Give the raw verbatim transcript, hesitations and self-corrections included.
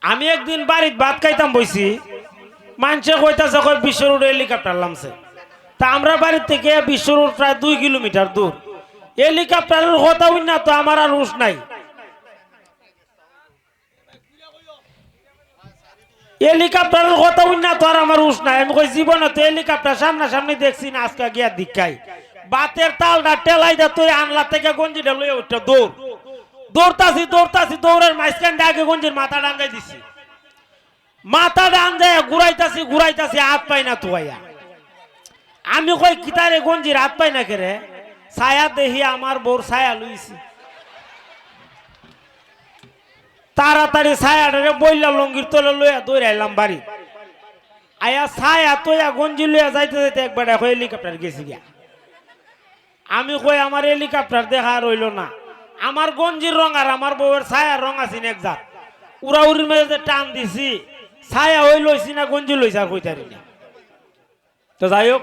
আমি একদিন বাড়িত ভাত খাইতাম বইছি, মানষে কইতাছে, কয়, "বিশ্ব রোডে হেলিকপ্টার লামছে।" তা আমরার বাড়ির থেকে বিশ্ব রোড প্রায় দুই কিলোমিটার দূর। হেলিকপ্টারের কথা হুনিয়া তো আমার আর হুশ নাই। হেলিকপ্টারের কথা হুনিয়া তো আর আমার হুশ নাই। আমি কই, "জীবনে তো হেলিকপ্টার সামনাসামনি দেখছি না, আজকে গিয়া দেখাই।" ভাতের থালটা ঠেলাই দে তুই আনলা থেকে গেঞ্জিটা লইয়া উঠে দৌড়। দৌড়তাছি, দৌড়তাছি, দৌড়ের মাঝখান দিয়া আগে গেঞ্জির মাথাটা আন্দাই দিছি। মাথাটা আন্দাই ঘুরাইতাছি, ঘুরাইতাছি, হাত পাই না তুয়াইয়া। আমি কই, "কিতারে গেঞ্জির হাত পাই না কেরে?" ছায়া দেখি আমার বউর ছায়া লইছি। তাড়াতাড়ি ছায়াটারে বইলা লুঙ্গির তলে লইয়া দৌড়াইলাম বাড়ি। আইয়া ছায়া তইয়া গেঞ্জি লইয়া যাইতে যাইতে একবার দেখো হেলিকপ্টার গেছে গিয়া। আমি কই, "আমার হেলিকপ্টার দেখা আর অইলো না।" আমার গেঞ্জির রং আর আমার বউর ছায়ার রং আছিল এক জাত। উড়াউড়ির মাঝে যে টান দিছি, ছায়া অই লইছি না গেঞ্জি লইছি আর কইতারি না। তো যাই হোক,